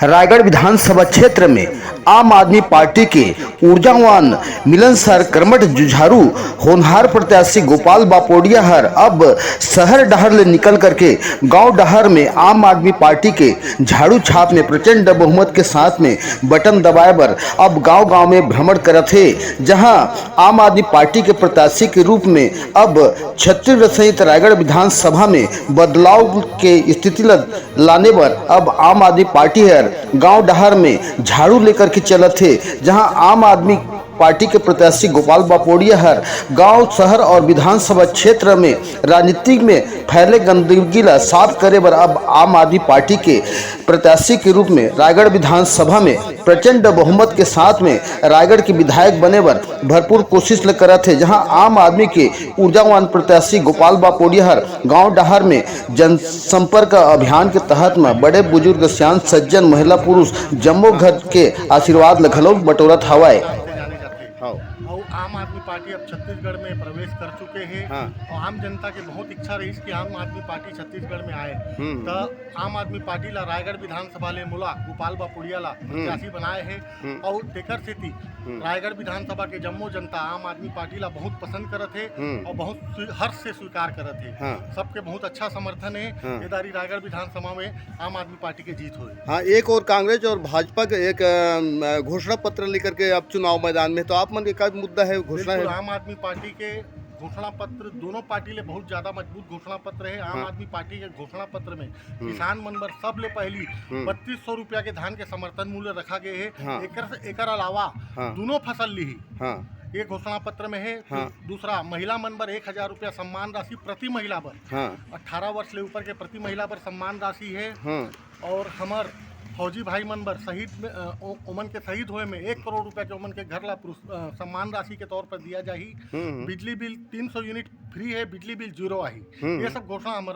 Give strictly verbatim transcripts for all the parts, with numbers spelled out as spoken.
रायगढ़ विधानसभा क्षेत्र में आम आदमी पार्टी के ऊर्जावान मिलनसार कर्मठ जुझारू होनहार प्रत्याशी गोपाल बापोड़िया हर अब शहर डहर ले निकल करके गांव डहर में आम आदमी पार्टी के झाड़ू छाप में प्रचंड बहुमत के साथ में बटन दबाए बर अब गांव-गांव में भ्रमण करत हे, जहां आम आदमी पार्टी के प्रत्याशी के रूप में अब छत्तीसगढ़ सहित रायगढ़ विधानसभा में बदलाव के स्थिति ल लाने बर अब आम आदमी पार्टी हर गांव डहर में झाड़ू लेकर के चलत हे, जहां आम आदमी पार्टी के प्रत्याशी गोपाल बापोड़िया हर गांव, शहर और विधानसभा क्षेत्र में राजनीति में फैले गंदगी ला साफ करे बर अब आम आदमी पार्टी के प्रत्याशी के रूप में रायगढ़ विधानसभा में प्रचंड बहुमत के साथ में रायगढ़ के विधायक बने बर भरपूर कोशिश ल करत हे, जहां आम आदमी के ऊर्जावान प्रत्याशी गोपाल बापोड़िया हर गांव डहर में जनसंपर्क अभियान के तहत म बड़े बुजुर्ग, सियान सज्जन, महिला पुरुष जम्मो घर के आशीर्वाद ल घलो बटोरत हवय। हाँ। अउ आम आदमी पार्टी अब छत्तीसगढ़ में प्रवेश कर चुके हे। हाँ। अउ आम जनता के बहुत इच्छा रहिस कि आम आदमी पार्टी छत्तीसगढ़ में आए। हम्म। त आम आदमी पार्टी ला रायगढ़ विधानसभा ले मोला गोपाल बापुड़िया ला हम्म। प्रत्याशी बनाए हे। हम्म। अउ तेकर सेती हम्म। रायगढ़ विधानसभा के जम्मो जनता आम आदमी पार्टी ला बहुत पसंद करत हे हम्म। अउ बहुत स्वी-, हर्ष से स्वीकार करत हे। हाँ। सबके बहुत अच्छा समर्थन हे। हाँ। ये दारी रायगढ़ विधानसभा में आम आदमी पार्टी के जीत होए। हाँ, एक ओर कांग्रेस और भाजपा के एक, अम, घोषणा पत्र लेकर के अब चुनाव मैदान में, तो आप मन के का मुद्दा हे, घोषणा बिल्कुल, हे? आम आदमी पार्टी के घोषणा पत्र दोनों पार्टी ले बहुत ज्यादा मजबूत घोषणा पत्र हे। आम हाँ। आदमी पार्टी के घोषणा पत्र में हम्म। किसान मन बर सबले पहली हम्म। बत्तीस सौ रुपया के धान के समर्थन मूल्य रखा गए हे। हाँ। एकर से, एकर अलावा हाँ। दोनों फसल लिही। हाँ। ये घोषणा पत्र में हे। हाँ। दूसरा, महिला मन बर एक हजार रुपया सम्मान राशि प्रति महिला बर। हाँ। अठारह वर्ष ले ऊपर के प्रति महिला बर सम्मान राशि हे। हाँ। और हमर फौजी भाई मन बर शहीद में, अ, ओ-, ओमन के शहीद होए में एक करोड़ रुपया के ओमन के घर ला पुरस-, अ, सम्मान राशि के तौर पर दिया जाही। हम्म, हम्म। बिजली बिल तीन सौ यूनिट फ्री हे, बिजली बिल जीरो आही। हम्म। ये सब घोषणा हमर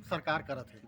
सरकार करत हे।